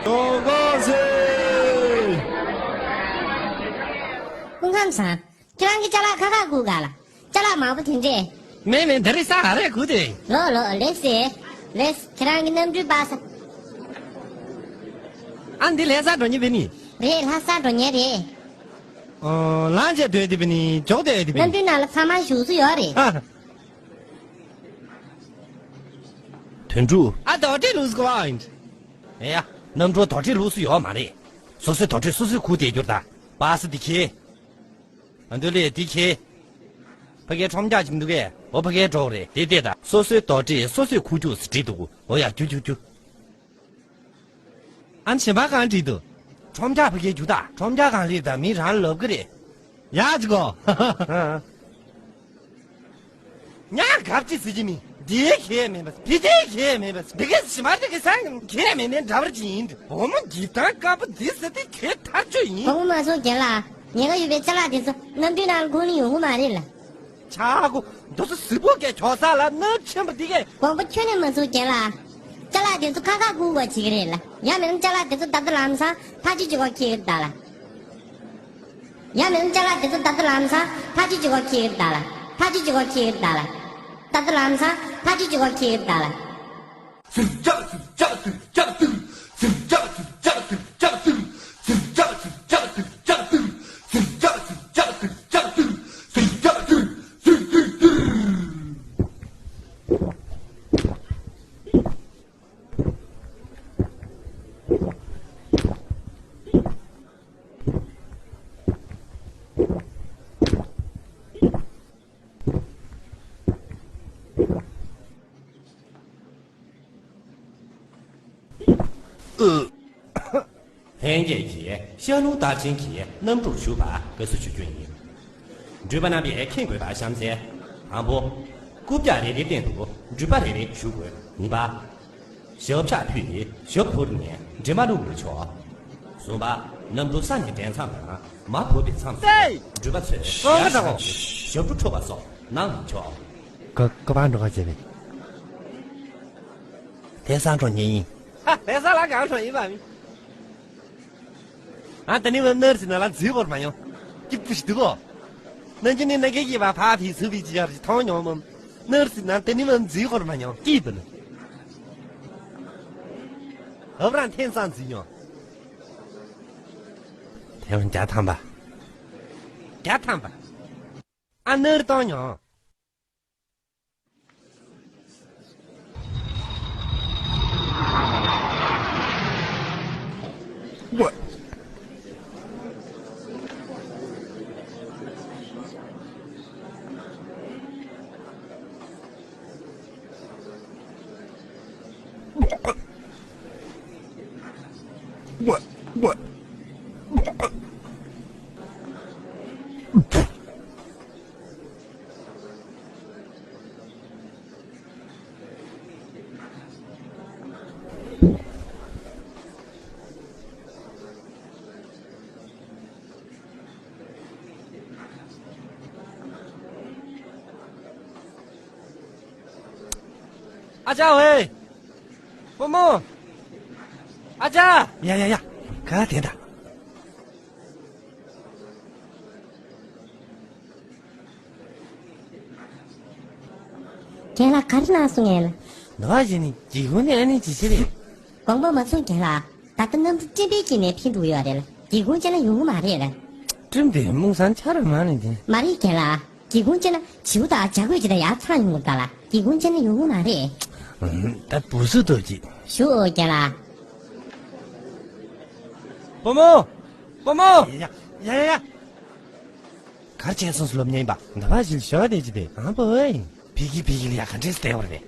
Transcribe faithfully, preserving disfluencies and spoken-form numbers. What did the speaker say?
ཀྲོང་ཀོ་སི། སྐུ་ཁམས་བཟང་། ཁྱེད་རང་གི་ཅ་ལག་ཁ་ཁ་སྒུག་ག་ལ། ཅ་ལག་མང་པོ་དེ་འདྲས། མེད་མེད། འདི་རིགས་ས་ག་རེ་སྒུག་དེ། ལོ་ལོ་ལེ་སེ། ལེ་སེ། ཁྱེད་རང་གི་གནམ་གྲུའི་པ་ས། ཨ་འདི་ལྷ་ས་འགྲོ་མཁན་བས་ནི། རེད། ལྷ་ས་འགྲོ་མཁན་རེད། ཨོ་ལང་ཆེ་སྡོད་དེ་བས་ནི་འཇོག་སྡོད་དེ་བས་གནམ་ནི། གྲུའི་ནང་ལ་ཚང་མ་བཞུགས་སུ་ཡོད་རེད། ཨ། དོན་གྲུབ། ཨ་དོ་ཏི་ལུས་གོ་ཨིན། ཨེ་ཡ། གནམ་གྲུ་དོ་ཏི་ལུས་ཡོད་མ་རེད། སོ་སོའི་དོ་ཏི་སོ་སོས་ཁུར་བསྡད་རྒྱུར་ད། པ་ས་འདི་ཁྱེར། ཨ་འདོད་ལེ་འདི་ཁྱེར། ཕ་གིའི་ཁྲོམ་རྒྱག་ཅིག་འདུག་གས། འོ་ཕ་གིའི་གྲོགས་རེད་དེ་བལྟས་ད། སོ་སོའི་དོ་ཏི་སོ་སོས་ཁུར་རྒྱུ་ཟེར་བྲིས་འདུག་འོ་ཡ་རྒྱུ་རྒྱུ་རྒྱུ། ཨ་ནི་གཞན་པ་གང་བྲིས་འདུག་ཁྲོམ་རྒྱག་ཕ་གིའི་རྒྱུ་ད། ཁྲོམ་རྒྱག་གང་ལེགས་ད་མི་རང་ལབ་གི་རེད། ཡ་ཅི་གོ། ཉག་གབ་ཅི་ཟེར་གྱི་མི། འདིའི་ཁེ་མེད་པ། ཕི་དེའི་ཁེ་མེད་པ། འདི་ག་ཞི་མ་འདི་ག་སང་ཁེ་མེད་ནས་འདྲ་བར་ཅི་ཡིན། བུ་མོ་འདི་དང་དཀར་པོ་འདི་ཟེར་ཏེ་ཁེ་ཐར་ཆོ་ཡིན། བུ་མོ་མ་སོང་རྒན་ལགས། ཉེ་ག་ཡོད་པའི་ཅ་ལག་དེ་ཚོ་གནམ་གྲུའི་ནང་ལ་ཁུར་ནས་ཡོང་གི་མ་རེད་ལ། ཆ་གོ། འདི་ཚོ་གཟིག་པོ་གས་གྱོག་ས་ལ་ནག་ཆེན་པོ་འདི་གས། དགོངས་པ་ཁྱོན་ནས་མ་ཚོམས་རྒན་ལགས། ཅ་ལག་དེ་ཚོ་ཁ་ཁ་སྒུག་དགོས་བྱེད་ཀྱི་རེད་ལ། ཡང་མིན་ན་ཅ་ལག་དེ་ཚོ་ད་ལྟ་ལམ་སང་ཕར་ཕྱིན་བྱེད་དགོས་ཁེལ་གི་རེད་ད་ལ། ཡང་མིན་ན་ཅ་ལག་དེ་ཚོ་ད་ལྟ་ལམ་སང་ཕར་ཕྱིན་བྱེད་དགོས་ཁེལ་གི་རེད་ད་ལ། ཕར་ཕྱིན་བྱེད་དགོས་ཁེལ་གི་རེད་ད་ལ། ད་ལྟ་ལམ་སང་ཕར་ཕྱིན་བྱེད་དགོས་ཁེལ་གི་རེད་ད་ལ། ལྷན་རྒྱས་ཀྱིས་ཤར་ལུང་རྟགས་ཅན་གྱི་གནམ་གྲུར་བཞུགས་པར་དགའ་བསུ་ཞུ་རྒྱུ་ཡིན། འགྲུལ་པ་རྣམ་པས་མཁྱེན་དགོས་པ་གཤམ་གསལ། དང་པོ། རྐུབ་བཀྱག་རེ་རེའི་སྟེང་དུ་འགྲུལ་པ་རེ་རེ་བཞུགས་དགོས། གཉིས་པ། ཞབས་བཅགས་ཕུད་དེ་ཞབས་ཕུར་ནས་འདྲེ་མ་བླུགས་པར་ཆོག་གསུམ་པ། གནམ་གྲུ་ས་ནས་འདྲེན་མཚམས་དང་མར་བབས་པའི་མཚམས་སུ། ཨེ། འགྲུལ་པ་ཚོས་ཞབས་བྲོ་འཁྲབ་པ་སོགས་གནང་མི་ཆོག་ཀ་ཀ་བ་འགྲོ་ག་བྱས་པས། དེ་སང་འགྲོ་ཉེ་ཡིན། ཧ། དེ་སང་ལ་གང་འགྲོ་ཡིན་པ་མི། ཨ་ད་ནི་བ་ནར་སི་ན་ལ་འཛུལ་བར་མ་ཡོང་། སྐྱིད་པོ་ཞིག་འདུག་གོ། ན་ཅི་ནི་ན་གེ་གི་བ་ཕ་ཕི་སུ་བི་ཅི་ཡར་ཞིག་མཐོང་མྱོང་མམ། ནར་སི་ན་ད་ནི་བ་འཛུལ་བར་མ་ཡོང་སྐྱིད་པོ་ནི། ཧབ་རང་ཐེན་སང་འཛུལ་མྱོང་། དེ་བ་རྒྱ་ཐམ་པ། རྒྱ་ཐམ་པ། ཨ་ནར་གཏོང་མྱོང་། ཨ་ཅག་ཝེ། བུ་མོ། ཨ་ཅག་ཡ་ཡ་ཡ། ག་དེ་འདྲ། རྒན་ལགས་ག་རེ་གནང་སོང་ངས་ལ། ནོར་བ་ཞིག་ནི་སྒེའུ་ཁུང་ནས་ཨ་ནི་ཅི་ཞིག་རེད། དགོངས་པ་མ་ཚོམས་རྒན་ལགས། ད་ལྟ་གནམ་གྲུ་སྤྲིན་པའི་དཀྱིལ་ནས་འཕེན་འགྲོ་ཡོད་རེད་ལ། སྒེའུ་ཁུང་བཅད་ན་ཡོང་གི་མ་རེད་ལ། སྤྲིན་དེ་རྨུགས་སང་ཆ་ར་མ་ནི་དེ། མ་རེད་རྒན་ལགས། སྒེའུ་ཁུང་བཅད་ན་བྱིའུ་དང་བྱ་རྒོད་ཅིག་དང་ཡར་འཚང་ཡོང་གི་རེད་ད་ལ། སྒེའུ་ཁུང་བཅད་ན་ཡོང་གི་མ་རེད། ད་བུ་སུ་ཐོབ་ཅིག་ཞུ་ཨོ་རྒན་ལགས། བུ་མོ། བུ་མོ། ཡ་ཡ་ཡ། གར་ཆེན་སོང་སློབ་གཉེར་ཡིན་པ། ནད་པ་ཞིག་ཞོག་དེ་ཅི་དེ་ཨང་པོ་ཨེ། ཕི་གི་ཕི་གི་ལ་ཡ་ག་འདྲས་བསྡད་པ་རེད།